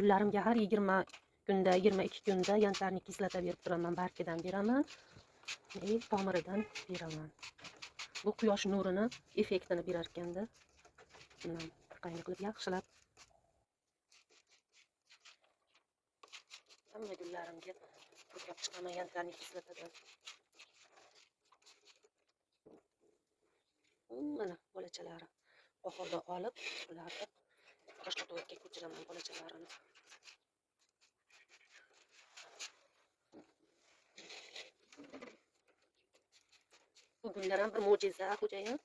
Gullarimga har 20 kunda, 22 kunda янтарный kislota berib turaman, bargidan beraman и tomiridan beraman. Bu quyosh nurini effektini berar ekanda. Bundan qilib yaxshilab hamma gullarimga purkab chiqaman янтарный kislotadan. Mana bolachalari bahorda olib, ularni boshqa to'yga ko'chiraman bolachalarini. Bu gullar ham bir mo'jiza, xo'jayin.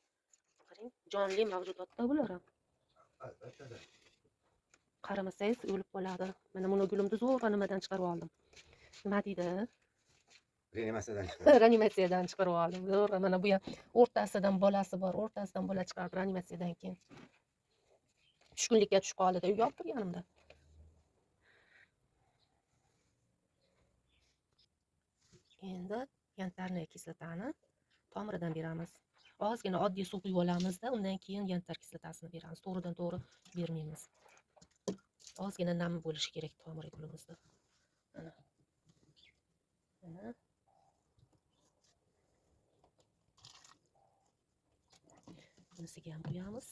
Qarang, jonli mavjudotda bular ham. Albatta. Qaramasangiz o'lib qoladi. Mana buni gulimni zo'rg'a nimadan chiqarib oldim. Nima deydi? Reanimatsiyadan chiqarib. Reanimatsiyadan chiqarib oldim. Zo'rg'a mana bu ham o'rtasidan bolasi bor, o'rtasidan bola chiqardi reanimatsiyadan keyin. Tushkunlikka tushib qoldi-da, uyga olib kirganimda. Endi янтарный kislotani tomiridan beramiz. Ozgina oddiy suv quyib olamizda, undan keyin yantar kislotasini beramiz. To'g'ridan to'g'ri bermaymiz. Ozgina nam bo'lishi kerak tomiri gulimizda. Mana. Mana. Bunisiga ham quyamiz.